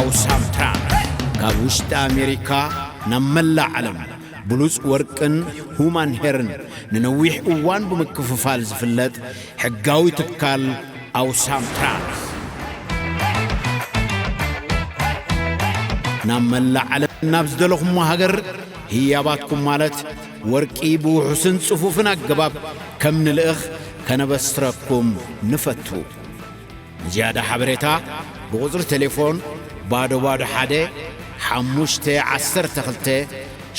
ኣውሳም ትራንስ ካብ ውሽጢ ኣሜሪካ ናብ መላእ ዓለም ብሉጽ ወርቅን ሁማን ሄርን ንነዊሕ እዋን ብምክፍፋል ዝፍለጥ ሕጋዊ ትካል ኣውሳም ትራንስ፣ ናብ መላእ ዓለም ናብ ዝደለኹሞ ሃገር ህያባትኩም ማለት ወርቂ ብውሑስን ጽፉፍን ኣገባብ ከም ንልእኽ ከነበስረኩም ንፈቱ። ንዝያዳ ሓበሬታ ብቁጽሪ ቴሌፎን ባዶ ባዶ ሓደ ሓሙሽተ ዓሰርተ ክልተ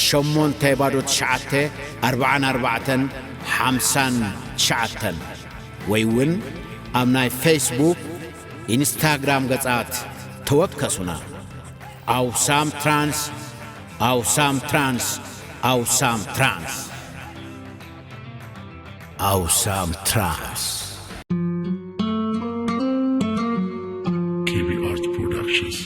ሸሞንተ ባዶ ትሽዓተ ኣርባዓን ኣርባዕተን ሓምሳን ትሽዓተን ወይ እውን ኣብ ናይ ፌስቡክ፣ ኢንስታግራም ገጻት ተወከሱና። ኣውሳም ትራንስ፣ ኣውሳም ትራንስ፣ ኣውሳም ትራንስ። ኣውሳም ትራንስ። K B Art Productions.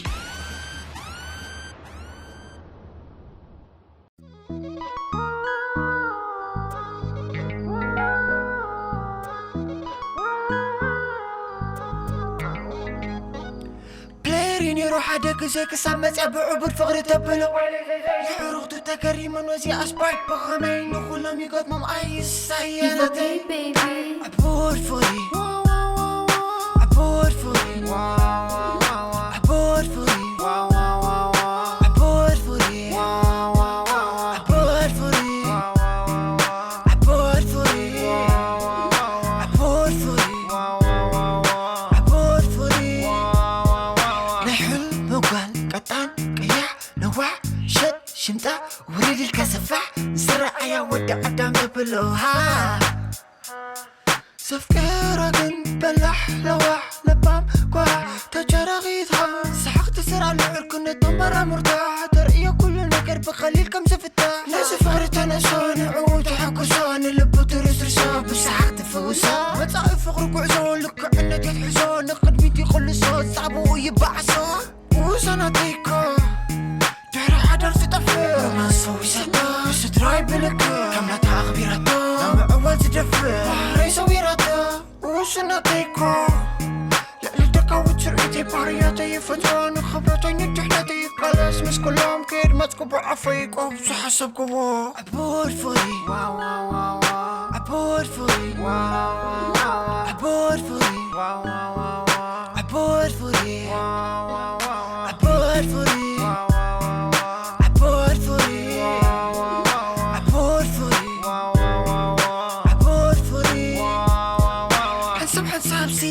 ፕሌሪ ነይሩ ሓደ ግዜ ክሳብ መፅያ ብዕቡድ ፍቕሪ ተብሎ ንሕሩኽቱ ተገሪሙ ነዚ ኣስፓይ ብኸመይ ንኹሎም ይገጥሞም ኣይሳየለተይ ዕቡድ ፍቕሪ ዕቡድ ፍቕሪ ዕቡድ ፍቕሪ ዕቡድ ፍቕሪ ዕቡድ ፍቕሪ ዕቡድ ፍቕሪ ዕቡድ ፍቕሪ ዕቡድ ፍቕሪ ናይ ሕልሚ ጓል ቀጣን ቀያሕ ነዋሕ ሸጥ ሽምጣ ውርድ ኢልካ ሰፋሕ ዝረኣያ ወዲ ኣዳም ተብሎ ሃ ዘፍቅራ ግን በላሕ ለዋሕ ለባም ጓሕ ተጨረኺትኻ ሰሓቕ ትስራ ልዑል ክነቶም በራሙርታ ተርእዮ ኩሉ ነገር ብቐሊል ከም ዝፍታ ነዚ ፍቕሪ ተነሶ ንዕኡ ተሐጉሶ ንልቡ ትርስርሶ ብሰሓቕ ትፍውሶ መጻኢ ፍቕሪ ጉዕዞ ልክዕነት የትሕዞ ንቕድሚት ይቕልሶ ጻብኡ ይበዓሶ ውሳናተይኮ ድሕሪ ሓዳር ዝጠፍእ ሮማንስ ሰዊሰቶ ስድራይ ብልክ ከም ናታ ኣኽቢራቶ ናብ ምዕዋል ዝደፍእ ባህረይ ሰዊራቶ ውስነተይኮ ልዕሊ ደቃዊ ትርኢተይ ባህርያተይ ይፈትዋ ንኽብረተይ ንድሕነተይ ይቃለስ ምስ ኩሎም ከየድመፅኩ ብዓፈይ ቆብ ዝሓሰብክዎ ዕቡድ ፍቕሪ ዕቡድ ፍቕሪ ዕቡድ ፍቕሪ ዕቡድ ፍቕሪ ዕቡድ ፍቕሪ ዕቡድ ፍቕሪ ዕቡድ ፍቕሪ ዕቡድ ፍቕሪ ሓንሳብ ሓንሳብሲ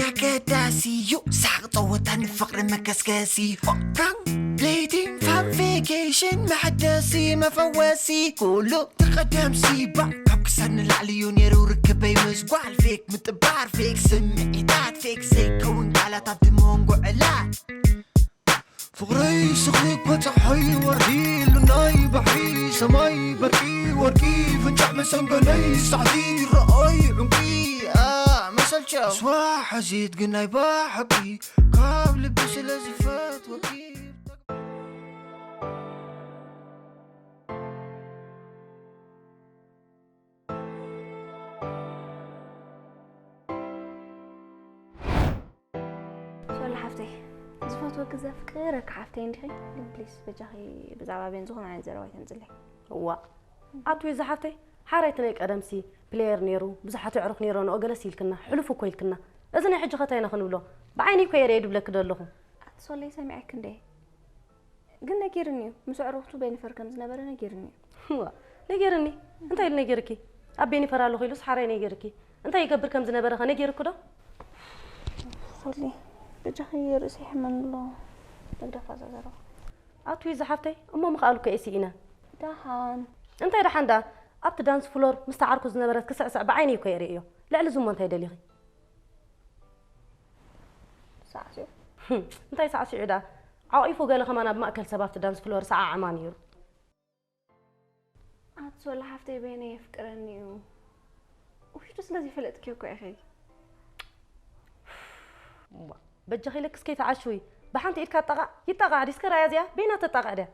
ኣገዳሲ እዩ ሳቅ ጸወታ ንፍቕሪ መገስገሲ ሆካን ዴቲንግ ፋን ቬኬሽን መሐደሲ መፈወሲ ኩሉ ትቐደምሲ ባዕ ካብ ክሳድ ንላዕሊ እዩ ነይሩ ርክበይ ምስ ጓል ፌክ ምጥባር ፌክ ስምዒታት ፌክ ዘይከውን ቃላት ኣብቲ መንጎ ዕላት ፍቕረይ ስኽኮ ጸሓይ ወርሒ ሉናይ ባሕሪ ሰማይ በርቂ ወርቂ ፍንጫዕ መሰንገለይ ሳዕቲ ረኣይ ዕንቂ መሰልቸው ስዋ ሓዚት ግን ናይ ባሕቂ ካብ ልቢ ስለ ዝፈትወኪ ሶሊ ሓፍተይ ዝፈትወኪ ዘፍቅረኪ ሓፍተይ እንዲኺ ግን ፕሊስ በጃኺ ብዛዕባ ቤን ዝኾነ ዓይነት ዘረባ ኣይተምፅለይ። እዋእ ኣቱይ እዛ ሓፍተይ ሓራይቲ ናይ ቀደምሲ ፕሌየር ነይሩ ብዙሓት የዕሩኽ ነይሮንኦ ገለሲ ኢልክና ሕሉፍ እኮ ኢልክና እዚ ናይ ሕጂ ኸ ታይ ኢና ክንብሎ ብዓይነይ እኮ እየ ርእየ ድብለኪ ዶ ኣለኹ። ኣቲ ሶለይ ሰሚዐኪ እንዴ? ግን ነጊርኒ እዩ ምስ ኣዕሩኽቱ ቤኒፈር ከም ዝነበረ ነጊርኒ እዩ። እዋ ነጊርኒ እንታይ ኢሉ ነጊርኪ? ኣብ ቤኒፈር ኣለኹ ኢሉስ ሓራይ ነጊርኪ እንታይ ይገብር ከም ዝነበረ ኸ ነጊርኪ ዶ? ሶሊ በጃኺ ርእሰይ ይሕመኒ ኣሎ። ንግደፋ እዛ ዘረባ። ኣቱይ እዛ ሓፍተይ እሞ ምኽኣል እኮ እየ ስኢነ። ደሓን። እንታይ ደሓን ደኣ ኣብቲ ዳንስ ፍሎር ምስታ ዓርኩ ዝነበረት ክስዕስዕ ብዓይነይ እኮ እየ ርእየዮ። ልዕሊ እዚ እሞ እንታይ ደሊኺ? ሳዕሲዑ። ህም፣ እንታይ ሳዕሲዑ ደኣ? ዓቒፉ ገለ ከማን ኣብ ማእከል ሰብ ኣብቲ ዳንስ ፍሎር ሰዓዕማ ነይሩ። ኣቲ ሶሊ ሓፍተይ በየነ የፍቅረኒ እዩ። ውሽጡ ስለ ዘይፈለጥክዮ እኮ ኢኺ። እዋ፣ በጃኺ ኢለክስ ከይትዓሽዊ። ብሓንቲ ኢድካ ኣጣቓዕ፣ ይጣቓዕ ድዩ? እስከ ርኣያ እዚኣ፣ በይና ተጣቕዕ ድያ?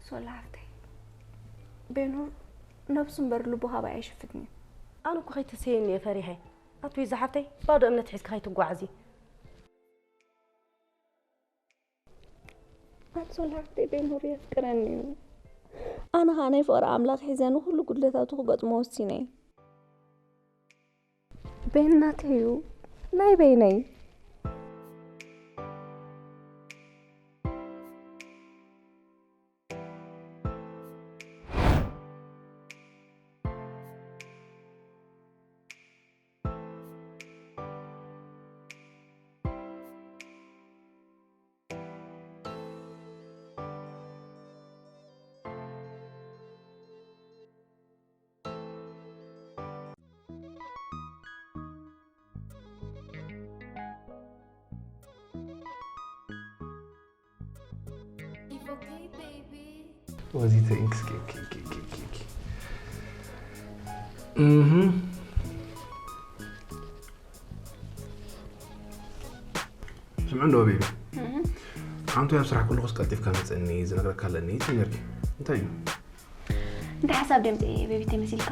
ሶሊ ሓፍተይ፣ ቤኑ ነብሱ እምበር ልቡ ካባይ ኣይሽፍትን እዩ። ኣነ እኮ ከይትስሕይኒ እየ ፈሪሐ። ኣቱይ እዛ ሓፍተይ፣ ባዶ እምነት ሒዝኪ ከይትጓዓዚ። ኣቶ ላዕተይ ቤኖር የፍቅረኒ እዩ። ኣነ ኸኣ ናይ ፍቕሪ ኣምላኽ ሒዘ ንኹሉ ጉድለታቱ ክገጥሞ ወሲነ እየ። ቤን ናተይ እዩ፣ ናይ በይነይ። ወዚተ ኢንክስ ኬክ ኬክ ኬክ ኬክ። እህ። ስምዕ እንዶ ቤቢ። ኣንቱ ኣብ ስራሕ ኩሉ ቀልጢፍካ መፀኒ ዝነግረካ ኣለኒ ትብል ነርኪ። እንታይ እዩ? እንታይ ሓሳብ ድምፂ ቤቢተይ መሲልካ?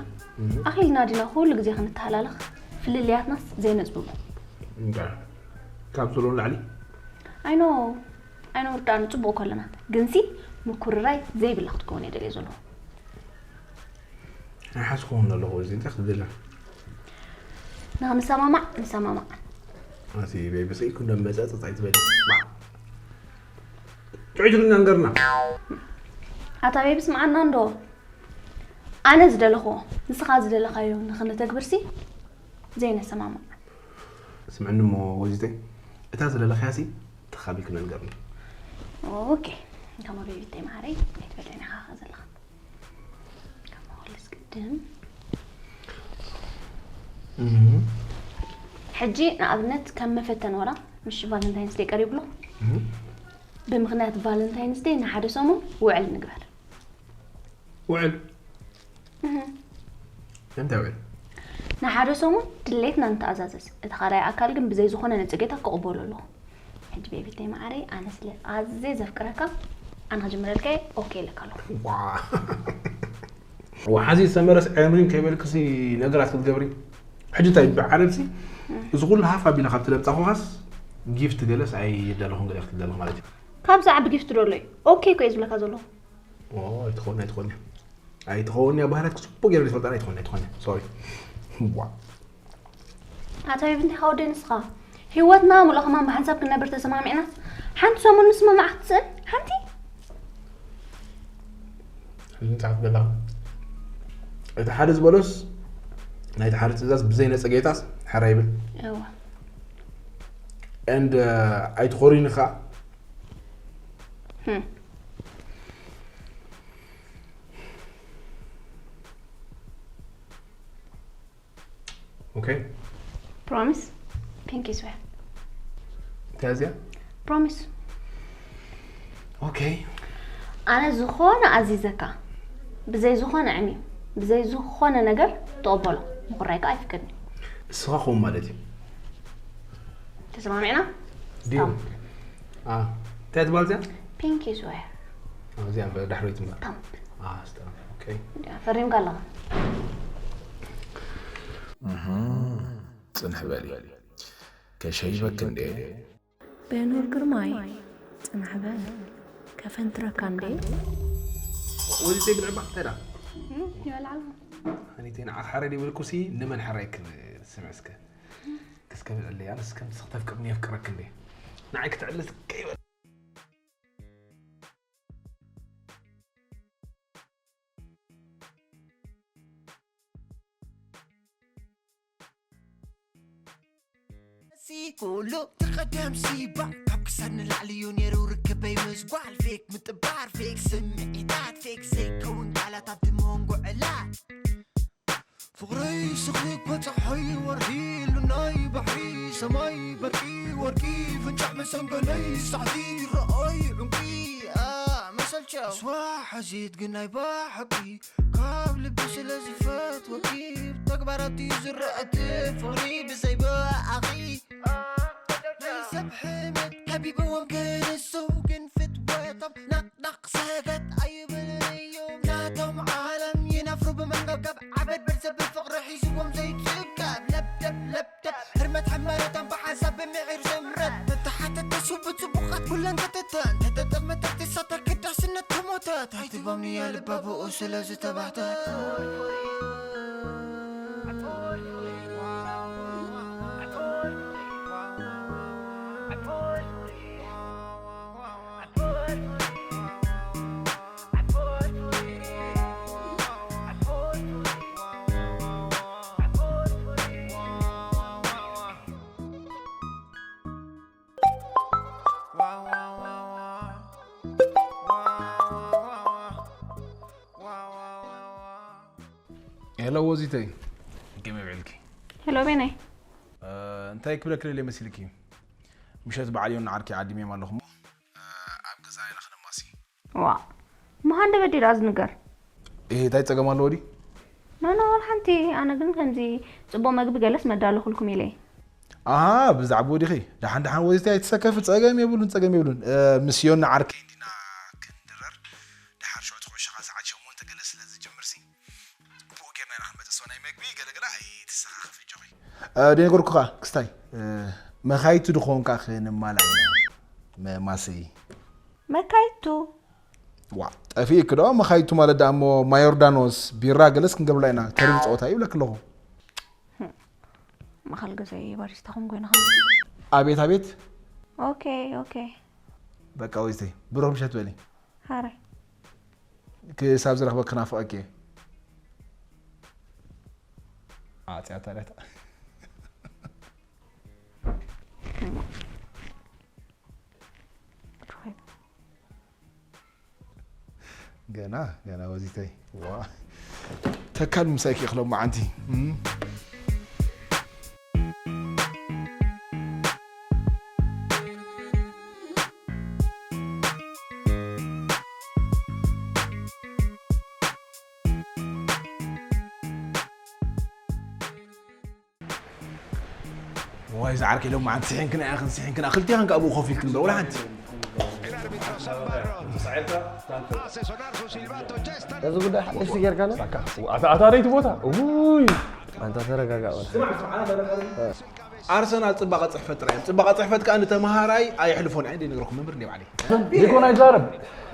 ኣኺልና ዲና ኩሉ ግዜ ክንተሃላለኽ ፍልልያትናስ ዘይነፅብቦ? እንታይ? ካብ ዘሎ ንላዕሊ? ኣይኖ ኣይኖ ውርዳእ ንፅቡቕ ከለና ግንሲ ምኩርራይ ዘይብላ ክትከውን እየ ደልየ ዘለኹ። ኣይሓስኩን ኣለኹ እዚ እንታይ ክትብል? ንኽንሰማማዕ ንሰማማዕ። ኣቲ ቤቢ ስኢኩ እንደመፀ ፀፃይ ትበሊ። ጥዑይ ትግርኛ ንገርና። ኣታ ቤቢ ስምዓና እንዶ ኣነ ዝደለኽዎ ንስኻ ዝደለኻዮ ንኽንተግብርሲ ዘይነሰማማዕ። ስምዕኒ እሞ ወዚተይ እታ ዝደለኽያሲ ተኻቢልክና ንገርኒ። ኦኬ ከማ ቤቢተይ ማዓረይ ኣይትበለኒ ኢኻ ዘለኻ። ከማ ወልስ ቅድም ሕጂ ንኣብነት ከም መፈተን ዋላ ምሽ ቫለንታይንስ ደይ ቀሪብሎ ብምኽንያት ቫለንታይንስ ደይ ንሓደ ሰሙን ውዕል ንግበር። ውዕል እንታይ ውዕል? ንሓደ ሰሙን ድሌትና ንተኣዛዘዝ፣ እቲ ካልኣይ ኣካል ግን ብዘይ ዝኾነ ነጸጌታ ክቕበሎ ኣለኹ። ሕጂ ቤቢተይ መዓረይ፣ ኣነ ስለ ኣዝየ ዘፍቅረካ ኣነ ክጅምረልካ እየ፣ ኦኬ ኢለካ ኣለኹ። ወሓዚ ሰመረስ ዕርምሪም ከይበልክሲ ነገራት ክትገብሪ። ሕጂ እንታይ ብዓረብሲ እዚ ኩሉ ሃፍ ኣቢለ ካብ ትለምጻኹኻስ ጊፍት ገለስ ኣይደለኹን ገለ ክትደለኹ ማለት እዩ። ካብ ዝዓቢ ጊፍት ዶ ኣሎ እዩ? ኦኬ እኮ እየ ዝብለካ ዘለኹ። ኣይትኸውን ኣይትኸውን እያ ኣይትኸውን እያ ባህርያት ክፅቡቅ ገይረ ዝፈልጣ ኣይትኸውን ኣይትኸውን እያ ሶሪ ዋ ኣታ ቤቢ እንታይ ካወደ ንስኻ ህይወትና ሙሉእ ከማን ብሓንሳብ ክንነብር ተሰማሚዕናስ ሓንቲ ሰሙን ምስምማዕ ክትስእን ሓንቲ እንታይ ክትበላ እቲ ሓደ ዝበሎስ ናይቲ ሓደ ትእዛዝ ብዘይ ነፀ ጌታስ ሓራ ይብል እዋ and ኣይትኾሪኒ ከዓ Hmm. Okay. Promise? Pinky swear. እንታይ እዚኣ? Promise. Okay. ኣነ ዝኾነ ኣዚዘካ ብዘይ ዝኾነ ዕሚ ብዘይ ዝኾነ ነገር ተቐበሎ ምኹራይ ከዓ ኣይፍቀድን እዩ። እስኻ ኾም ማለት እዩ። ተሰማሚዕና? ድዩ? አ እንታይ ትባል እዚኣ? Pinky swear. እዚኣ ዳሕረይቲ እምበር። Stamp. አ ስታምፕ። Okay. ፈሪምካ ኣለኻ። ጽንሕ በሊ ከሸይበክ እንዴ በኖር ግርማይ ጽናሕ በል ከፈንትረካ እንዴ ወዚተይ ግን ዕባ እንታይ ዳ ይበልዓልካ ኣኒተይ ንዓኽ ሓረድ ይብልኩሲ ንመን ሓራይ ክስምዕ እስከ ክስከ ብልዕለይ ኣነስ ከምቲ ተፍቅርኒ የፍቅረክ እንዴ ንዓይ ክትዕልስ ከይበል ኩሉ ትቐደም ሲባ ካብ ክሳድ ንላዕሊ እዩ ነይሩ ርክበይ ምስ ጓል ፌክ ምጥባር ፌክ ስምዒታት ፌክ ዘይከውን ቃላት ኣብቲ መንጎ ዕላል ፍቕረይ ስኽሪክ በጻሓይ ወርሒ ሉናይ ባሕሪ ሰማይ በርቂ ወርቂ ፍንጫዕ መሰንገለይ ሳዕዲ ረኣይ ዕንቂ መሰልቸው ስዋ ሓዚት ግን ናይ ባሓቂ ካብ ልቢ ስለ ዝፈትወኪ ብተግባራት እዩ ዝረኣቲ ፍቕሪ ብዘይ ብኣኺ ናይ ሰብ ሕመት ከቢብዎም ክንሱ ግን ፍትወቶም ናቕናቕ ሰገት ኣይብልን እዮም ናቶም ዓለም ይነፍሩ ብመንገብገብ ዓበድ በርዘብል ፍቕሪ ሒዝዎም ዘይጽገብ ለብደብ ለብደብ ህርመት ሕመረቶም ብሓንሳብ ብምዒር ዘምረት ተተሓተተሱ ብጽቡቓት ኩለን ከተተን ተተጠመተት ኣይትቦምኒ እያ ልባ ብኡ ስለ ዝተባህተ። ሄሎ ወዚተይ፣ ከመይ ውዒልኪ? ሄሎ ቤናይ። እንታይ ክብለኪ ደልየ መሲልኪ? ምሸት በዓል ዮና ዓርከይ ዓዲመዮም ኣለኹ እሞ ኣብ ገዛና ኢና ክነማሲ። ዋ፣ መሃንደ በዲራ ዝንገር። እህ፣ እንታይ ጸገም ኣለዎ ድዩ? ኖ ኖ፣ ወላ ሓንቲ። ኣነ ግን ከምዚ ጽቡቕ መግቢ ገለስ መዳለኹልኩም ኢለ እየ። ኣሃ፣ ብዛዕባኡ ዲኺ? ደሓን ደሓን ወዚተይ ኣይትሰከፊ፣ ጸገም የብሉን፣ ጸገም የብሉን። ምስ ዮና ዓርከይ እንዲና ክንድረር፣ ደሓር ሽዑ እቲ ኩዕሾ ኸዓ ሰዓት ሸሞንተ ገለ ስለ ዝጅምርሲ፣ ብኡ ጌርና ኢና ክንመጽእ። ሶ ናይ መግቢ ገለገለ ኣይትሰኻኽፊ ኣጆኺ። ደይነገርኩኻ ክስታይ፣ መኻይቱ ድኾንካ ክንማላ ኢና። መማሰይ መካይቱ ዋ፣ ጠፊእክ ዶ? መኻይቱ ማለት ደኣ እሞ ማዮርዳኖስ ቢራ ገለስ ክንገብላ ኢና። ተሪፍ ጸወታ እዩ ይብለክ ኣለኹ። መኻል ገዛይ ባሪስታ ኹን ኮይና። ኣቤት ኣቤት። ኦኬ ኦኬ። በቃ ወይተይ ብሩኽ ምሸት በሊ። ሃራይ። ክሳብ ዝረኽበ ክናፍቐክ እየ። ኣጽያ ታሪያታ። ገና ገና ወዚተይ ዋ ተካል ምሳይ ክእኽሎም መዓንቲ። ዋይ ዝዓርከይ ሎም መዓንቲ ስሒንክና ኢኽን ስሒንክና ክልቲኽን ከኣ ብኡ ኮፍ ኢልክን ዶ ወላ ሓንቲ እዚ ጉዳይ ሓደሽቲ ጌርካና ኣታ ኣታ ደይቲ ቦታ ውይ ኣንታ ተረጋጋእ ወላ ኣርሰናል ጽባቐ ጽሕፈት ጥራይ ጽባቐ ጽሕፈት ከኣ ንተምሃራይ ኣየሕልፎን ኣይ ነግረኩም መምህር እንደ ባዕለይ ዲኮን ኣይዛረብ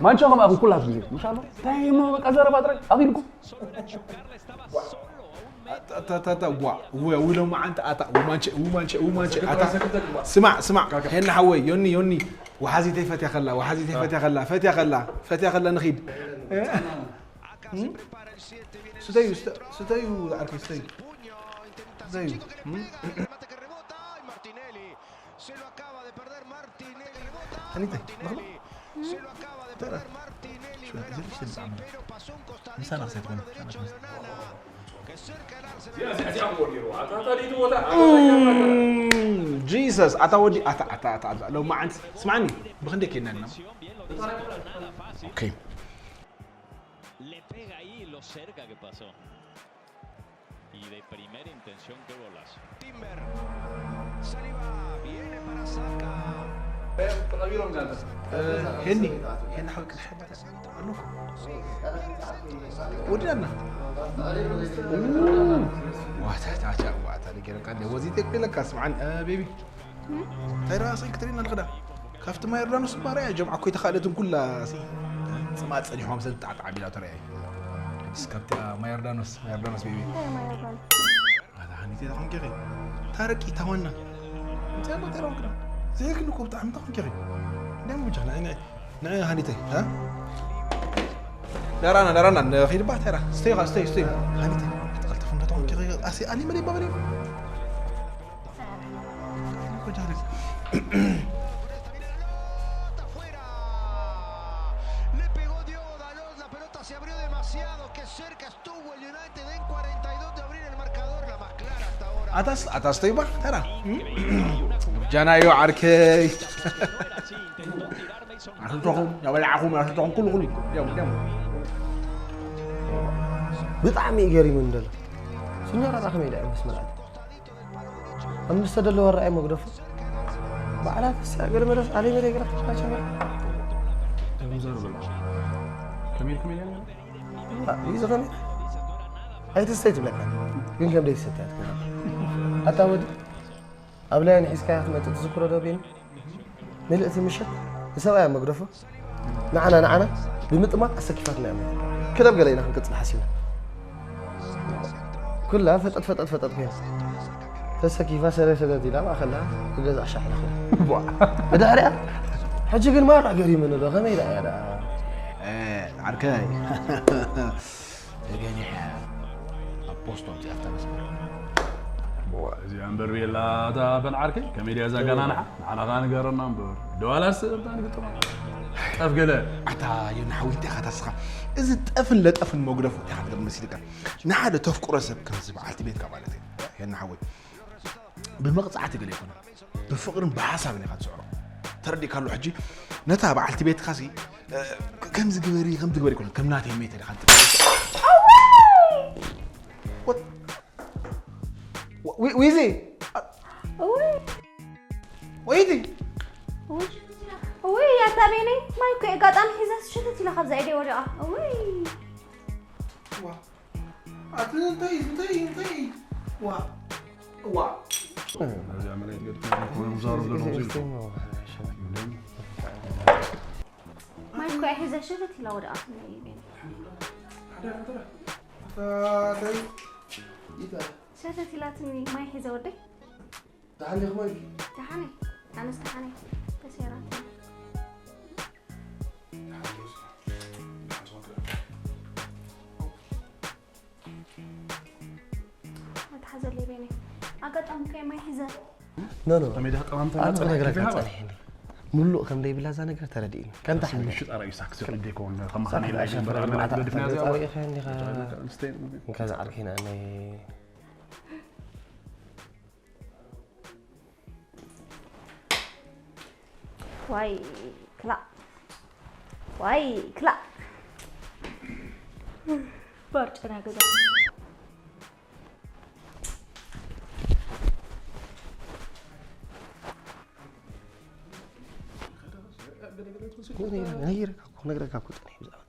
ማንቻ ከም ኣኹ ኩላ ትብሉ ምሻሎ እንታይ እሞ በቃ ዘረባ ጥራይ ኣኺልኩም ዋ ውሎ መዓንተ ኣታ ውማንቸ ውማንቸ ውማንቸ ኣታ ስማዕ ስማዕ ሄና ሓወይ ዮኒ ዮኒ ወሓዚተይ ፈትያ ከላ ወሓዚተይ ፈትያ ከላ ፈትያ ከላ ፈትያ ከላ ንኺድ ስተዩ ስተዩ ዓርከይ ስተዩ ስተዩ Se lo acaba de perder Martinelli. Anita, Martinelli. Se lo acaba de perder Martinelli. Pero pasó un costadito de mano derecho de Onana. Que cerca el arce de Jesus, ata wadi ata ata ata ata. Lo ma'an, smani, bukan dia kenan no. Okay. Le pega ahí lo cerca que pasó. Y de primera intención, qué golazo. Timber. Saliba viene para Saka. Henni, Henni حاول كل حاجة. ودنا. واتا تا تا واتا اللي كان قال لي وزيتك بلا كاس معن بيبي. ترى سنك ترينا الغدا. ካብቲ ማይ ዮርዳኖስ እባ ርኣያ ጀምዓ እኮ ኣይተኻእለትን ኩላ ሲ ጽማእ ጸኒሖም ሰብ ጣዕጣዕ ቢላ ተረኣየ ስ ካብቲ ማይ ዮርዳኖስ ማይ ዮርዳኖስ ቤቢ ኣታ ሃኒተይ ተኾንኪ ኺ ታረቂ ታዋና እንታይ ኣሎ ተራው ክዳ ዘይክን እኮ ብጣዕሚ ተኾንኪ ኺ ደም ብቻ ንዒ ንዒ ንዒ ሃኒተይ እ ዳራና ዳራና ንኺድ ባ ተራ ስተይ ኻ ስተይ ስተይ ሃኒተይ ተቐልጥፍ እንደ ተኾንኪ ኺ ኣሲ ኣሊ መን ይባበል Le pegó Diogo Dalot, la pelota se abrió demasiado, qué cerca estuvo el United en cuarenta y dos de abrir el marcador, la más clara hasta ahora. ኣታስ ኣታስ ተይባ ተራ ጃናዮ ዓርከይ ኣሽልቶኹም ያበላዕኹም ኣሽልቶኹም ኩሉ ኩሉ ደም ደም ብጣዕሚ እዩ ገሪሙኒ ዘሎ ስኛራ ዳ ከመይ ዳ ምስ መርኣት ኣብ ምስተደለወ ረኣይ መግደፉ ባዕላት እስያ ገለ መለስ ኣለይ መለይ ገለ ተቻቸ ተምዘሩ ብላ ከመይ ኢልኩም ኢለ ይዘኸኒ ኣይትስተይ ትብለካ ግን ከም ደይትሰትያ ትከ ኣታ ወዲ ኣብ ላያን ሒዝካያ ክትመፅእ ትዝክሮ ዶ ቤኒ ምልእቲ ምሸት ንሰብኣያ መግደፎ ንዓና ንዓና ብምጥማት ኣሰኪፋትና እያ። ክለብ ገለ ኢና ክንቅጽል ሓሲብና። ኩላ ፈጠጥ ፈጠጥ ፈጠጥ ኮይና። ተሰኪፋ ሰረ ሰገት ኢላ ማእኸላ ክገዝኣ ሻሕ ኢላ። ቧ። ብድሕሪኣ፣ ሕጂ ግን ማራ ገሪሙኒ ዶ፣ ከመይ ደኣ እያ ደኣ? እ፣ ዓርከይ። ተገኒሐ ኣብ ፖስቶም እዚኣ እተመስመር። ዋ፣ እዚኣ እምበር ቤላ እታ በል ዓርከይ፣ ከመይ ድያ እዛ ጋናንሓ? ንዓና ኸኣ ንገረና እምበር። ደዋላስ እርዳን ግጥማ። ጠፍ ገለ። ኣታ ዮና ሓወይ፣ እንታይ ኢኻ ታስኻ? እዚ ጠፍን ለጠፍን መጉደፉ እንታይ ኢኻ ትገብር መሲልካ? ንሓደ ተፍቅሮ ሰብ ከምዚ በዓልቲ ቤትካ ማለት እዩ። ዮና ሓወይ፣ ብመቕጻዕቲ ገለ ይኮነ። ብፍቕርን ብሓሳብን ኢኻ ትስዕሮ። ተረዲእካ ኣሎ ሕጂ? ነታ በዓልቲ ቤትካ ሲ፣ እ፣ ከምዚ ግበሪ፣ ከምዚ ግበሪ ይኮነ። ከም ናተይ ሜተድ ኢኻ ትብል። ወ-፣ ዊ-፣ ዊዚ! እውይ! ወይቲ! እውይ! እውይ፣ ኣታ ቤነይ፣ ማይ እኮ ኣጋጣሚ ሒዘ ሽትት ኢላ ካብዛ ኢደይ ወዲቓ። እውይ! ዋ። ኣቲ እንታይ፣ እንታይ፣ እንታይ? ዋ። ዋ። እዚኣ መሬት ገድካ ዛሩ ዘለኹ። ማይ እኮ እያ ሒዘ ሽትት ኢላ ወዲቓትኒ እያ ቤነይ። ሓደራ፣ ሓደራ። ኣታ እንታይ? ይታ። ሸተት ኢላትኒ ማይ ሒዘ ወደይ። ደሓን ዲኹም ወይ? ደሓን እየ። ኣነስ ደሓን እየ። ተሰይራትኒ። ኣትሓዘለይ ቤነይ። ኣጋጣሚ ከ ማይ ሒዘ። ኖ፣ ኖ። ከመይ ደኣ ጠማምታ ኣነ ናጻ ክነግረካ ከይሃባ? ጸኒሐ እንዲ። ሙሉእ ከም ደይብላ እዛ ነገር ተረዲእኒ። ከምታ ሓንቲ። ምሽጥ ኣራዩ ሳክስ ቅዲ ይከውን። ከም ሳክስ መኻነ ኢላ ኣሸፈረ ይበላ ልምዓት ነገር ኣፍሪቃ ድፍና እዚኣ ወይ። ከ እንዲኻ። ደቂ ኣንስትዮ። ከዛ ዓርኪና ነይ። ዋይ ክላእ። ዋይ ክላእ። ባርጨና ገዛ። ነይረካ እኮ፣ ነግረካ እኮ፣ ጥራይ ብዛዕባ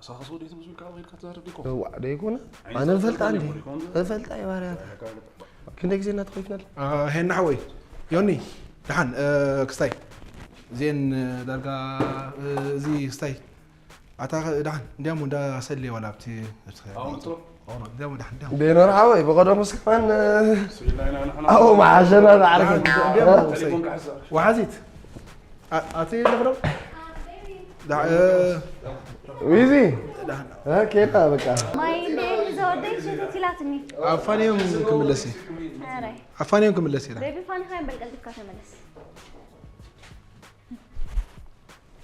ሳክስ ወዴት ብዙ ኢልካ ከይድካ ትዛረብ ዲኮ? እዋ፣ ደይኮነ? ዓይኒ ኣነ ዝፈልጣ ዝፈልጣ እንዴ? ዲኮ? ዝፈልጣ እየ፣ ባርያ። ክንደይ ግዜ እናተኾይትና ኣለ? አ፣ ሄና ሓወይ፣ ዮኒ፣ ደሓን፣ እ፣ ክስታይ። ዜን፣ እ፣ ዳርጋ፣ እ፣ እዚ ክስታይ። ኣታ ኸ-፣ ደሓን፣ እንዲያሞ እንዳ ሰሌ ዋላ ኣብቲ፣ ኣብቲ ኸ-፣ ኣዎ፣ ንጥሮ። ኣዎ፣ እንዲያሞ ደሓን፣ እንዲያሞ። ደይኖር ሓወይ፣ ብቐደሙስ ከማን፣ እ፣ ስኢልና ኢና ንሕና። ኣዎ፣ መሓሸና ዝዓርኪ። ደሓን፣ እንዲያሞ፣ እ? ሰሌ። ቴሌፎን ክሕሳ። ወሓዚት። ኣ-፣ ኣቲ ኣለኽዶ? ዳ-፣ እ፣ ዊዚ። ዳ-፣ እ፣ ኬዳ በቃ። ማይ እንደ ሒዘ ወደይ ሸተት ኢላትኒ። ኣብ ፋንዮም ክምለስ እየ። ኧረ። ኣብ ፋንዮም ክምለስ እየ። ቤቢ ፋን ኻይም በል ቀልጢፍካ ተመለስ።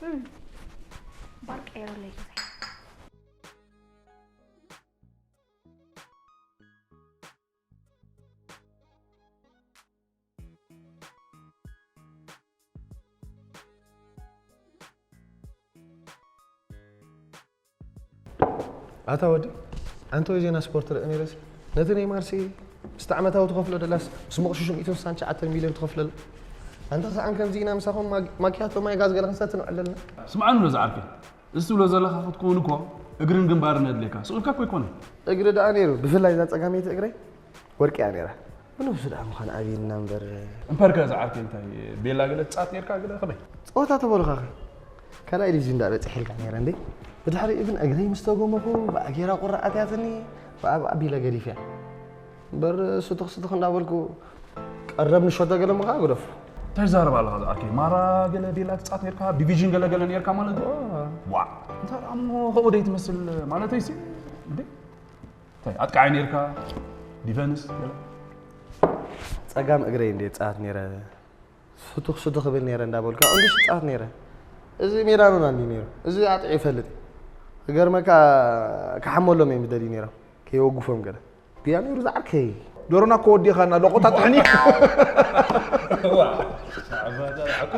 እም። ባር ቀይረለይ ግዜ። ኣታ ወዲ፣ ኣንተ ወይ ዜና ስፖርት ርእ ነይረሲ? ነቲ ኔይማርሲ ምስቲ ዓመታዊ ትኸፍሎ ደላስ ምስ መቕሽሹ ሚእትን ስሳን ትሽዓተን ሚልዮን ትኸፍለሉ? ኣንተ ክሳዕን ከምዚ ኢና ምሳኹም ማግ-፣ ማኪያቶ ማይ ጋዝ ገለ ክንሰቲ ንውዕል ኣለና። ስምዓኒ ዶ ዝዓርከይ? እዚ ትብሎ ዘለኻ ክትከውን እኮ እግርን ግንባርን የድልየካ። ስቕ ኢልካ እኮ ኣይኮነን። እግሪ ደኣ ነይሩ፣ ብፍላይ እዛ ጸጋመይቲ እግረይ ወርቂ እያ ነይራ። ብነብሱ ደኣ ምዃን ኣብይና እምበር። እምበርከ ዝዓርከይ እንታይ ቤላ ገለ ትጻወት ነይርካ ገለ ከመይ? ጸወታ ተበሉኻኸ? ካልኣይ ዲቪዥን ደኣ በጺሐልካ ነይረ እንዴ? ብድሕሪኡ ግን እግረይ ምስ ተጎመኹ ብኣጌራ ቁራዕ ኣትያትኒ፣ ብኣ ብኣ ቢለ ገዲፍያ። እምበር ስቱኽ ስቱኽ እንዳበልኩ ቀረብ ንሸቶ ገለ ምኻ ግደፎ። እንታይ ትዛረብ ኣለኻ ዝዓርከይ? ማራ ገለ ቤላ ትጻወት ነይርካ፣ ዲቪዥን ገለ ገለ ነይርካ ማለት ዶ? ዋዕ! እንታይ ደኣ እሞ ከምኡ ደይ ትመስል ማለተይሲ? እንዴ? እንታይ ኣጥቃዓይ ነይርካ? ዲፈንስ ገለ? ጸጋም እግረይ እንዴ ጻወት ነይረ። ስቱኽ ስቱኽ እብል ነይረ እንዳበልካ፣ እንድሽ ጻወት ነይረ። እዚ ሜዳ ኖና እንዲ ነይሩ። እዚ ኣጥዒ ይፈልጥ። ክገርመካ፣ ክሓመሎም እዮም ዝደልዩ ነይሮም። ከይወጉፎም ገለ። ግያ ነይሩ ዝዓርከይ። ዶሮና እኮ ወዲኻና፣ ሎቆታ ጥሕኒ።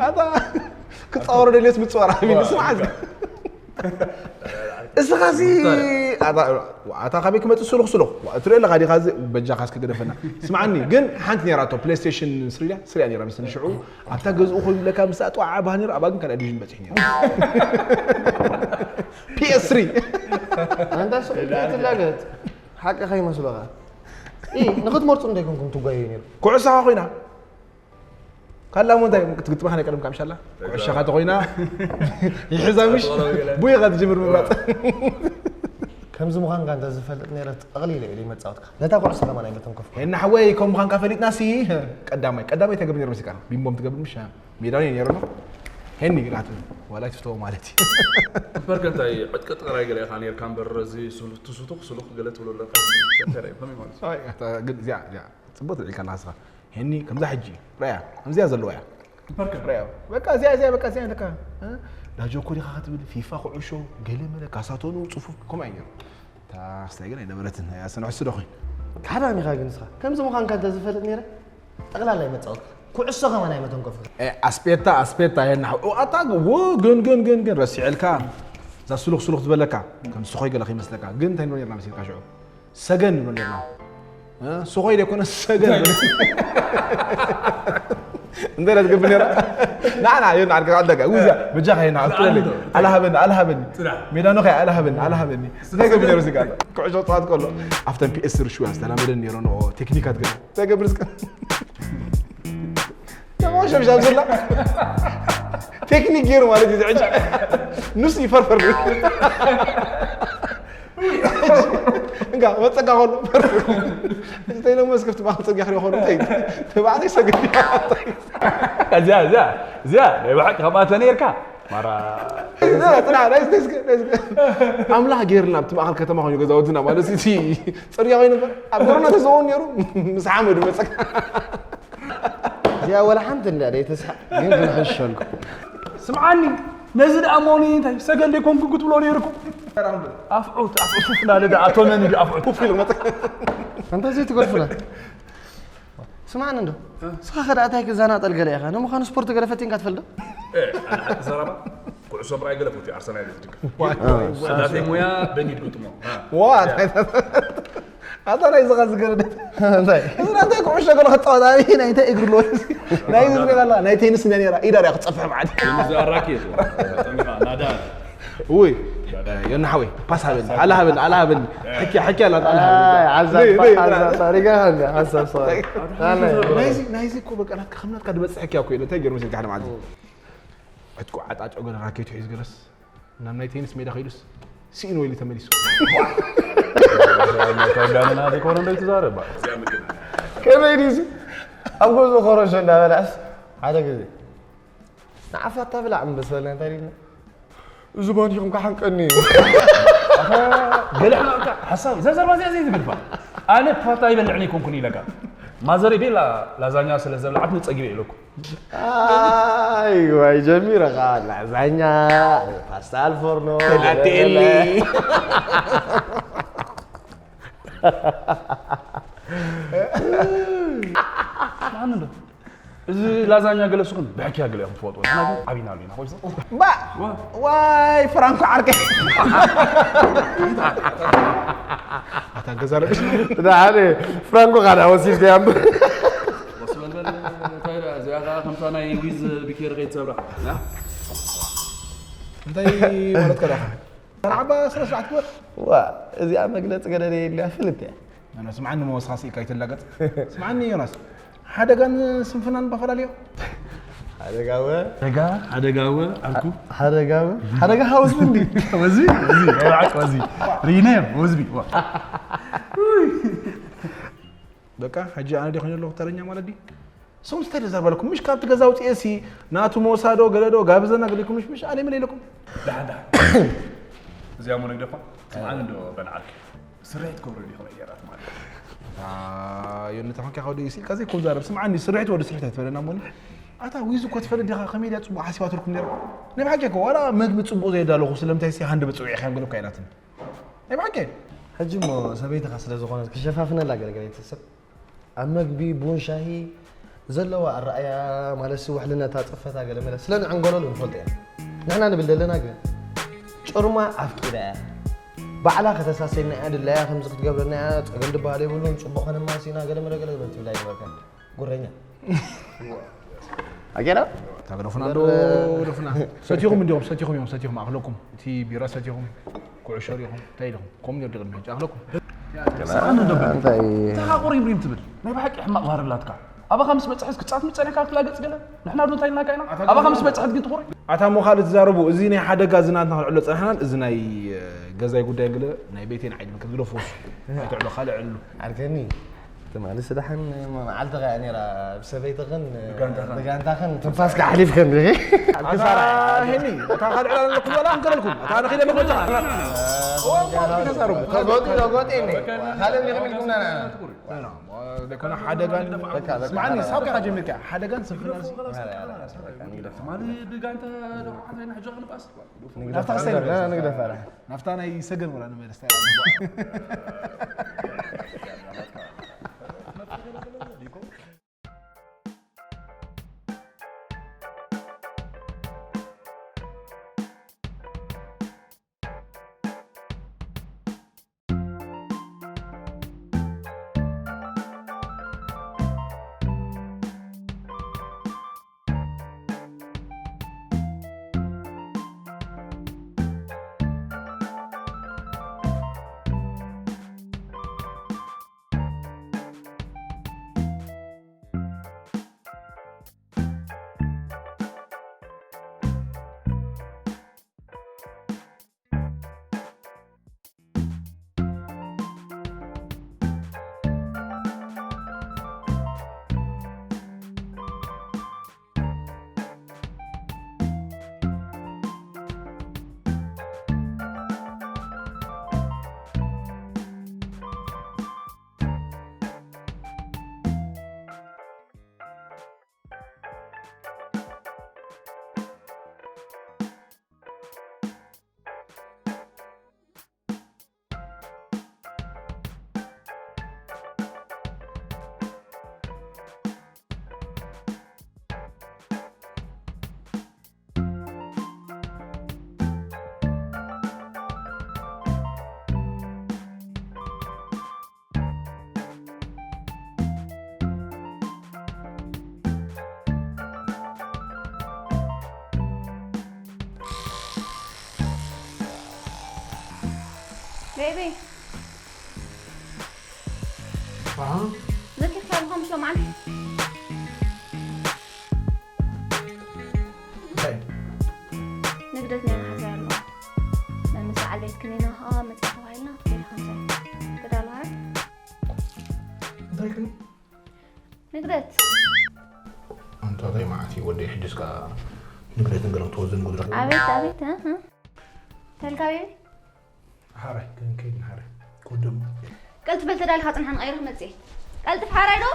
ኣታ፣ ክጻወሮ ደልዮስ ምጽዋር ኣቢሉ፣ ስምዓ እዚ። እስኻሲ፣ ኣታ፣ ኣታ ካበይ ክመጽእ ስሉኽ ስሉኽ? ዋ፣ እትሪኦ ኣለኻ ዲኻ እዚ? በጃኻ እስኪ ግደፈና። ስምዓኒ፣ ግን ሓንቲ ነይራቶ፣ ፕሌይስቴሽን ስሪ ድያ? ስሪ እያ ነይራ፣ ምስ ንሽዑ፣ ኣብታ ገዝኡ ኮይኑ ብለካ፣ ምስ ኣጥዋዓ ባህ ነይሩ፣ ኣብኣ ግን ካልእ ዲቪዥን በጺሑ ነይሩ። ፒ ኤስ ስሪ። ኣንታ ስቕ ኢልካ ኣይትላገጽ። ሓቂ ከይመስሎኻ። ኢ፣ ንኽትመርጹ እንዶ ኣይኮንኩም ትጓየዩ ነይሩ። ኩዕሶኻ ኮይና። ካላ ሞ እንታይ ክትግጥመኻ ናይ ቀደምካ ምሻላ? ኩዕሾኻ ተኾይና ይሕዛ ምሽ? ቡይ ኢኻ ትጅምር ምምራጽ። ከምዚ ምዃንካ እንተ ዝፈልጥ ነይረ ጠቕሊለ ኢለ ይመጻወትካ። ነታ ኩዕሶ ከማን ኣይመተንከፍኩ። ሄና ሓወይ ከም ምዃንካ ፈሊጥና ሲ ቀዳማይ ቀዳማይ ተገብር ነይሩ መሲልካ። ቢምቦም ትገብር ምሽ ሜዳ ነው ነይሩ ነው። ሄኒ ግራት ዋላ ትፍቶ ማለት እዩ። እምበር ከ እንታይ ዕጥቂ ጥራይ ገለ ኢኻ ነይርካ እምበር እዚ ስሉ- ትሱቱኽ ስሉኽ ገለ ትብሎ ኣለካ። እንታይ ርኣይ ከመይ ማለት እዩ? ኣይ፣ ኣታ ግን እዚኣ እዚኣ ጽቡቅ ትልዒልካ ኣለካ ስኻ። ሄኒ ከምዛ ሕጂ ራያ ከምዚኣ ዘለዋ እያ። እምበር ከ ራያ በቃ እዚኣ እዚኣ በቃ እዚኣ ኣለካ። እ? ዳጆ እኮ ዲኻ ክትብል ፊፋ ኩዕሾ ገለ መለ ካሳቶኑ ጽፉፍ ከምኡ እዩ ነይሩ። እታ ክስታይ ግን ኣይነበረትን። ኣያ ሰንዑ ስዶ ኮይኑ። ካዳም ኢኻ ግን ንስኻ ከምዚ ምዃንካ እንተዝፈልጥ ነይረ ጠቕላላ ኣይመጻወትካ። ኩዕሶ ከማን ኣይመተንከፍኩ። ኣስፔታ ኣስፔታ የና ኣታ ዎ ግን ግን ግን ግን ረሲዐልካ እዛ ስሉኽ ስሉኽ ዝበለካ ከም ስኾይ ገለ ከይመስለካ ግን እንታይ ንብሎ ነርና መሲልካ ሽዑ ሰገን ንብሎ ነርና ስኾይ ደይኮነ ሰገን እንታይ ዳ ትገብር ነራ ናና የና ዓድካ ዓደጋ ውዛ በጃኻ የና ኣልጥለኒ ኣላሃበኒ ኣላሃበኒ ሜዳኖ ከይ ኣላሃበኒ ኣላሃበኒ እንታይ ገብር ነሩ እዚጋ ኩዕሾ ጸዋት ከሎ ኣብተን ፒኤስ ርሹ ዝተላመደ ነሩ ቴክኒካት ገለ እንታይ ገብር ዝከ ተማሸምሻም ስላ ቴክኒክ ገይሩ ማለት እዩ ዝዕጅ ንሱ ይፈርፈር እንካ መፀጋ ከሎ ፈርፈር እንተይለ መስከፍቲ ማክል ፀጊ ክሪኦ ከሎ እንታይ ተባዕተይ ሰገድ እዚኣ እዚኣ እዚኣ ናይ ብሓቂ ከምኣ ተነይርካ ማራ ኣምላኽ ገይርና ኣብቲ ማእኸል ከተማ ኮይኑ ገዛውትና ማለት እቲ ፅርግያ ኮይኑ እምበር ኣብ ጎረና ተዘውን ነይሩ ምስ ሓመዱ መፀካ እዚኣ ወላ ሓንቲ እንዳ ደይ ተስሓ ግን ግን ሕሸልኩ ስምዓኒ ነዚ ደኣ ሞኒ እንታይ ሰገል ደይኮንኩ ክትብሎ ነይርኩ ኣፍዑት ኣፍዑት ፉፍላ ለደ ኣቶመኒ ዲ ኣፍዑት ፉፍ ኢሉ መፀ እንተ ዘይትገድፉና ስማዕኒ እንዶ ስኻ ከ ደኣ እንታይ ክዘናጠል ገለ ኢኻ ንምዃኑ ስፖርት ገለ ፈቲንካ ትፈልጥ ዶ ኣነ ሓቂ ዘረባ ኩዕሶ ምርኣይ ገለ ፈትዩ ኣርሰናል እዩ ዝድግፍ ናተይ ሙያ በኒድ ግጥሞ ኣታ ናይ ዝኻ ዝገረደ እንታይ እዚ ናታይ ኩዕሾ ገለ ክፃወት ኣበይ ናይ እንታይ እግሪ ኣለዎ ናይ ዝዝገ ኣላ ናይ ቴኒስ እንዳ ነራ ኢዳ ሪያ ክፀፍሕ መዓት ራኬት ጠሚኻ ናዳ ውይ ዮና ሓወይ ፓስ ሃበኒ ኣላ ሃበኒ ኣላ ሃበኒ ሕኪያ ሕኪያ ኣላ ኣላ ኣይ፣ ዓዛ- ሃበኒ ዓዛ ታሪጋ ሃዛ ሓሳብ ሰዋይ ናይዚ ናይዚ እኮ በቃ ናትካ ከም ናትካ ድበፅሕ ሕኪያ እኮ ኢለ እንታይ ገይሩ መሲልካ ሓደ መዓልቲ ዕጥቁ ዓጣጭ ገለ ራኬቱ ሒዙ ገለስ ናብ ናይ ቴኒስ ሜዳ ከይዱስ ስኢን ወይሉ ተመሊሱ ከዳምና ዘይኮነ እንደይ ትዛረባ ከመይ ድዩ ኣብ ጎዞ ኮረሾ እንዳበላዕስ ሓደ ግዜ ንዓፋታ ብላዕ ምስ በልና እንታይ ኢልና እዚ ባንዲኹም ክሓንቀኒ እዩ በልዕና እካ ሓሳብ እዛ ዘርባ እዚኣ ዘይትግድፋ ኣነ ፋታ ይበልዕኒ ኣይኮንኩን ኢለካ ማዘረይ ቤላ ላዛኛ ስለ ዘብልዓትኒ ጸጊበ ኢለኩም ኣይ ዋይ ጀሚረ ኸዓ ላዛኛ ፓስታ ኣልፎርኖ ተላቴኒ ማን እንዶ እዚ ላዛኛ ገለ ስኹም ብሕክያ ገለ ኢኹም ትፈልጡ ንሕና ግን ዓቢናሉ ኢና ኮይሱ ባ ዋይ ፍራንኮ ዓርከይ ኣታ ገዛ ረብሽ ሓደ ፍራንኮ ካዳ ወሲድካ ያም ወስበልበል እንታይ እዚኣ ከዓ ከምታ ናይ ዊዝ ቢኬር ከይትሰብራ እንታይ ማለት ከዳኻ ዓባ ስነ ስርዓት ግበር ዋ እዚኣ መግለፂ ገደደ የድልያ ፍልጥ እያ ኣነ ስምዓኒ መወስኻ ስኢልካ ይተላገፅ ስምዓኒ ዮናስ ሓደጋን ስንፍናን ባፈላለዮ ሓደጋወ ሓደጋ ሓደጋወ ኣልኩ ሓደጋወ ሓደጋ ሃውስ እንዲ ወዚ ወዚ ወዓቅ ወዚ ሪነም ወዝቢ በቃ ሕጂ ኣነ ዲ ኮይነ ኣለኹ ተረኛ ማለት ዲ ሰው እንታይ ተዛርባልኩም ምሽ ካብቲ ገዛ ውፅኤ ሲ ናቱ መወሳዶ ገለዶ ጋብዘና ገሊኩም ምሽ ምሽ ኣነ ምን ኢለኩም እዚኣ ሞ ነግደፋ ስምዓኒ እንዶ በልዓልክ ስሬት ክብሪ ዲኹም እየራት ማለት ዮኒ ተኾንካ ከ ወዲ ሲልካ ዘይኮን ዛረብ ስምዓኒ ስሬት ወዲ ስሬት ኣይትበለና ሞኒ ኣታ ዊዝ እኮ ትፈልጥ ዲኻ ከመይ ድያ ፅቡቅ ሓሲባትልኩም ነይራ ናይ ብሓቂ እኮ ዋላ መግቢ ፅቡቅ ዘየዳለኹ ስለምንታይ ሲ ሃንድ ብፅውዒ ኸም ገለኳ ኢላትኒ ናይ ብሓቂ ሕጂ እሞ ሰበይትኻ ስለ ዝኾነት ክሸፋፍነላ ገለገለ ይትስብ ኣብ መግቢ ቡን ሻሂ ዘለዋ ኣረኣያ ማለት ውሕልነታ ፅፈታ ገለ መለ ስለ ንዕንገለሉ ንፈልጦ ኢና ንሕና ንብል ዘለና ግን ጭርማ ኣፍቂዳ እያ ባዕላ ከተሳሰየና እያ ድላያ ከምዚ ክትገብረና እያ ፀገም ድበሃል የብሉን ፅቡቕ ከነማሲና ገለ መለ ገለ በል ትብላ ይነበርካ ጉረኛ ኣጌና ታግረፉና እንዶ ግረፉና ሰቲኹም እንዲኹም ሰቲኹም እዮም ሰቲኹም ኣኽለኩም እቲ ቢራ ሰቲኹም ኩዕሾ ሪኹም እንታይ ኢልኹም ከምኡ ነር ድቕድሚ ሕጂ ኣኽለኩም እንታይ እንታይ ቁሪምሪም ትብል ናይ ብሓቂ ሕማቕ ባህሪ ኣላትካ ኣባኻ ምስ በጽሐስ ክጻት ምጸነካ ትላገጽ ገለ? ንሕና ዶ እንታይ ኢልናካ ኢና? ኣባኻ ምስ በጽሐት ግን ትኹሪ? ኣታ እሞ ካልእ ትዛረቡ፣ እዚ ናይ ሓደጋ እዚ ናትና ክንዕሎ ጸናሕናን፣ እዚ ናይ፣ እ፣ ገዛይ ጉዳይ ገለ ናይ ቤቴን ዓይድን ክትግደፎ እሱ። ኣይትዕሎ፣ ካልእ ዕሉ። ዓርከኒ፣ ትማሊ ስዳሕን መዓልቲ ኸያ ነይራ፣ ብሰበይትኽን ብጋንታኽን። ብጋንታኽን ትንፋስካ ሓሊፍከን ዲኺ? ኣታ ሄኒ፣ ኣታ ካልእ ዕላል ኣለኩም ዋላ ክንገረልኩም? ኣታ ኣነ ኺደ መግለጫ። እዋ፣ እዋ፣ ተዛረቡ። ተጎጢ፣ ተጎጢ እኔ። ካልእ እንዲኹም ኢልኩምና ንዓና። ዘይኮነ ሓደጋን በቃ፣ በቃ፣ ስምዓኒ በቃ። ሳብ ከኻ ጀሚርካ ሓደጋን ስንፍናን ሲ ትማሊ ብጋንታ ደብዓት ናይ ንሕጆ ክንባስ ንግደፍ፣ ናብታ ክስታይ ንግደፍ፣ ንግደፍ፣ ንግደፍ፣ ኣረ። ናብታ ናይ ሰገን ወላ ንመለስ ታይ ቤቢ። ኣሃ። ዘኪርካ ዲኻ ምስ ሎማዓንቲ? እንታይ? ንግደት ናይ መሓዛይ ኣሎ። ናይ ምስ በዓል ቤት ክኒና ኸዓ መፂኣ ተባሂልና ክትከይድ ከምታይ? ተዳለዋ? እንታይ ግን? ንግደት። ኣንታ እንታይ መዓት እዩ ወደይ፣ ሕጅስ ከኣ ንግደትን ገለን ክትወስድን ጉድራ። ኣቤት፣ ኣቤት፣ እ፣ እ። ተልካ ቤቢ? ሓራይ፣ ክንከይድ ንሓራይ። ቅድም። ቀልጥፍ በል ተዳሊኻ ጽንሓ ንቐይረ ክመጽእ እየ። ቀልጥፍ ሓራይ ዶ?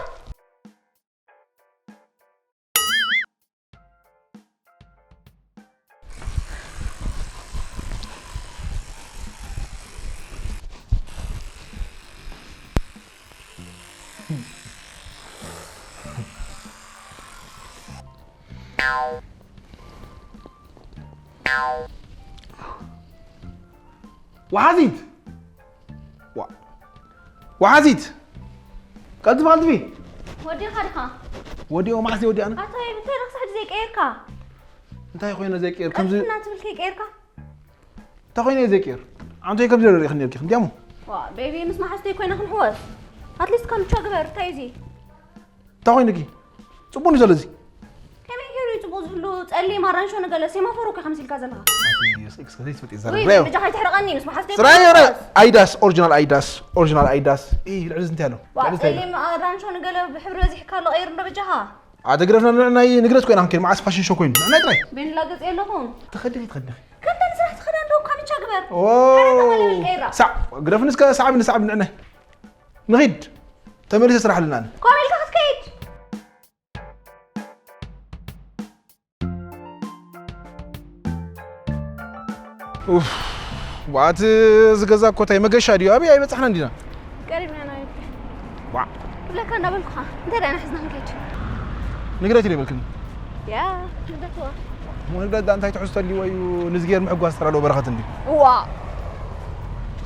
ወሓዚት! ዋ-፣ ወሓዚት! ቀልጥፊ፣ ቀልጥፊ! ወዲኻ ዲኻ? ወዲኦ፣ መዓስ ወዲኣና? ኣታ፣ እንታይ ደኽሳሕ ዘይቀየርካ? እንታይ ኮይነ ዘይቀየር? ከምዚ ቀልጥፍና ትብል ከይቀየርካ? እንታይ ኮይነ ዘይቀየር? ኣንቶይ ከምዚ ሪኢኽኒ ነርኪ፣ እንዲያሞ? ዋ፣ ቤቢ፣ ምስ መሓዝተይ ኮይና ክንሕወስ። ኣትሊስት ከምቻ ግበር፣ እንታይ እዩ እዚ? እንታይ ኮይኑኪ? ጽቡቅ እዩ ዘሎ እዚ። ከመይ ገይሩ እዩ ጽቡቅ ዝህሉ? ጸሊም ኣራንሾ ንገለ ሴማፎሮ እኮ ከምሲልካ ዘለኻ። ኣቲ፣ እስኪ፣ እስኪ፣ እስኪ፣ እስኪ፣ ወይ፣ ዘረብረዮ። በጃኻ ኣይትሕረቐኒ፣ ምስ መሓዝተይ ዘራይ፣ ዘራይ። ኮይንካ ኣይዳስ፣ ኦሪጂናል ኣይዳስ፣ ኦሪጂናል ኣይዳስ። ኢ፣ ልዕሊ እዚ እንታይ ኣሎ? ዋ፣ ልዕሊ እዚ እንታይ ኣሎ? ጸሊም ኣራንሾ ንገለ ብሕብሪ በዚሕካ ኣሎ፣ ቀይር እንዶ በጃኻ። ኣተ ግደፍና፣ ንዕናይ ንግደት ኮይና ክንከይድ፣ መዓስ ፋሽን ሾው ኮይኑ? ንዕናይ ጥራይ። ቤንላ ገጽ የለኹም። ትኸዲ፣ ትኸዲ። ከምታ ንስራሕ ትኸዳ እንደው ካምቻ ግበር። ኦ። ኣረ፣ ተማሊ በል ቀይራ። ሳዕ፣ ግደፍኒ እስከ፣ ሳዕብኒ፣ ሳዕብኒ፣ ንዕናይ። ንኺድ። ተመሊሰ ስራሕ ኣለና። ኮነ ኢልካ ክትከይድ። ኡፍ፣ ዋት፣ እዚ ገዛ እኮ እንታይ መገሻ ድዩ? ኣበይ ኣይበጻሕናን ዲና? ቀሪብና ኢና፣ ኣየድልዮን። ዋዕ። ክብለካ እንዳበልኩኻ፣ እንታይ ደኣ ንሕዝና ክንከይድ? ንግደት ኢለ ይበልክኒ። ያ፣ ንግደት እዋ። እሞ ንግደት ደኣ እንታይ ትሕዝቶ ኣልዎ እዩ? ንዝጌር ምሕጓስ ጥራሕ ኣለዎ በረኸት እንድዩ። እዋ።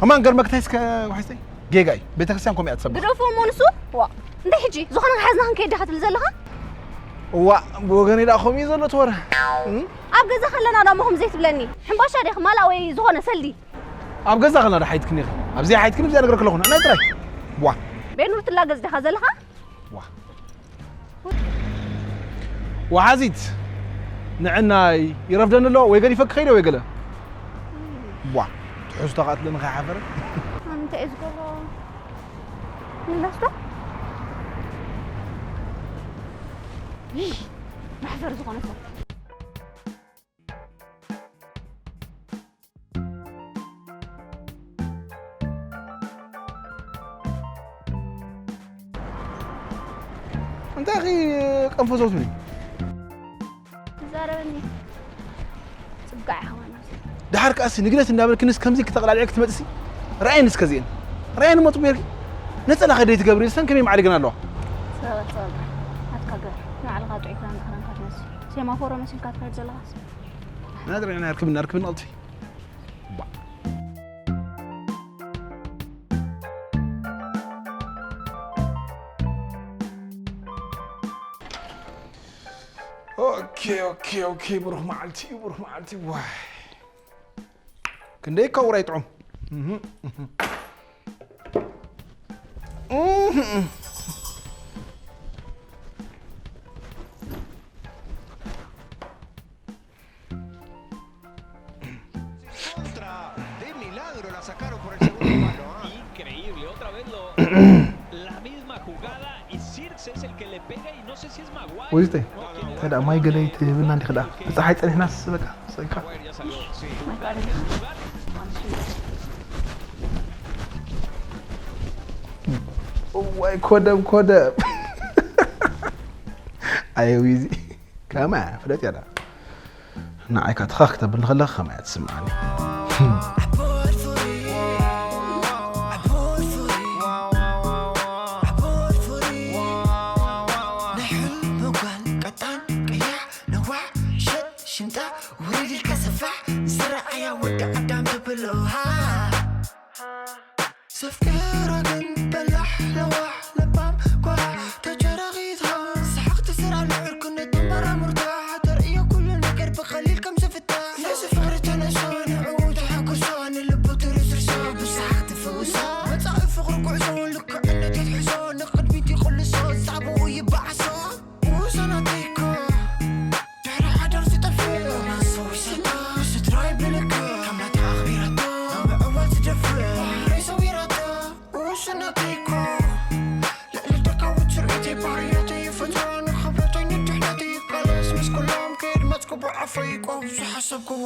ከማን ገርመክታይ እስከ ዋሕስተይ? ጌጋ እዩ። ቤተክርስትያን ከምኡ እያ ትሰብኽ። ግደፎ እሞ ንሱ? ዋ። እንታይ ሕጂ? ዝኾነ ክሓዝና ክንከይድ ዲኻ ትብል ዘለኻ? እዋ፣ ብወገነይ ደኣ ከምኡ እዩ ዘሎ እቲ ወረ። እም? ኣብ ገዛ ከለና ደኣ እሞ ከምዚ ዘይትብለኒ? ሕምባሻ ዲኻ ማላ ወይ ዝኾነ ሰልዲ? ኣብ ገዛ ከለና ደኣ ሓይትክኒ ኢኺ። ኣብዚኣ ሓይትክኒ፣ ኣብዚኣ ነግረኪ ኣለኹ። ንዕናይ ጥራይ። ዋ። ቤኑር ትላገጽ ዲኻ ዘለኻ? ዋ። ወሓዚት ንዕናይ ይረፍደኒ ኣሎ ወይ ገዲፈኪ ከይደ ወይ ገለ ቧ ትሕዝቶ ካትለኒ ከይሓፈረ ኣንተ እዝጎሎ ንላስዶ መሕፈር ዝኾነ ሰብ እንታይ ኺ ቀንፈዞ ትብል ትዛረበኒ ጽጋዕ ይኸውን ድሓር ከኣሲ ንግደት እንዳበልክንስ ከምዚ ክተቕላልዐ ክትመፅሲ ርኣየን እስከ ዚአን ርኣየን መጡ ሜርኪ ነፀላ ከደይ ትገብሪ ሰን ከመይ ማዕሪግን ኣለዋ ሰበብ ጸወታ ኣትካ ገር ንዓልኻ ጥዑይ ክዳን ክዳንካ ትመስል ሴማፎሮ መሲልካ ትኸይድ ዘለኻስ ናድርዕና ርክብና ርክብና ቅልጥፊ ኦኬ ኦኬ ኦኬ ብሩኽ መዓልቲ እዩ ብሩኽ መዓልቲ ዋይ ክንደይ እካ ውራይ ጥዑም Contra. De milagro la sacaron por el segundo palo. ¿Ah? Increíble, otra vez lo, la misma jugada y Circe es el que le pega y no sé si es Maguire. ወይስተ እንታይ ደኣ ማይ ገለ ይትህብና እንዲኽ ደኣ ብፀሓይ ፀኒሕናስ በቃ ሰካ Maguire ya salió. Sí. እዋይ ኮደብ ኮደብ ኣየው እዚ ከማ ፍለጥ ያዳ ንዓይ ካትኻኽ ክተብል ንኸለኻ ከመያ ትስምዓኒ ሽምጣ ውሪድ ኢልካ ሰፋሕ ዝረኣያ ወዲ ኣዳም ትብሎ ሃ ዘፍቅራ ግን በላሕ ለዋሕ ለባም ጓላ ተጨረኺትኻ ሰሓቕ ትስራ ንዕርክነት ተመራሙርታ ተርእዮ ኩሉ ነገር ብቐሊል ከም ዝፍታ ነዚ ፍቕሪ ተነሶ ንዕኡ ተሓጉሶ ንልቡ ትርስርሶ ብሰሓቕ ትፍውሶ መጻኢ ፍቕሪ ጉዕዞ ልክዕነት የትሕዞ ንቕድሚት ይቕልሶ ዛዕባኡ ይበዓሶ ውሰናተይኮ ድሕሪ ሓዳር ዝጠፍእ ሰዊሰና ስድራይ ብልክ ከመታ ኣኽቢራቶ ምዕዋል ዝደፍእ ባህረይ ሰዊራቶ ውሰናተይኮ ልዕሊ ደካውት ስርዒተይ ባህርያተይ ይፈትዋ ንኽብረተይ ንድሕነተይ ይቃለስ ምስ ኩሎም ከየድመፅኩ ብዓፈይ ቆብ ዝሓሰብክዎ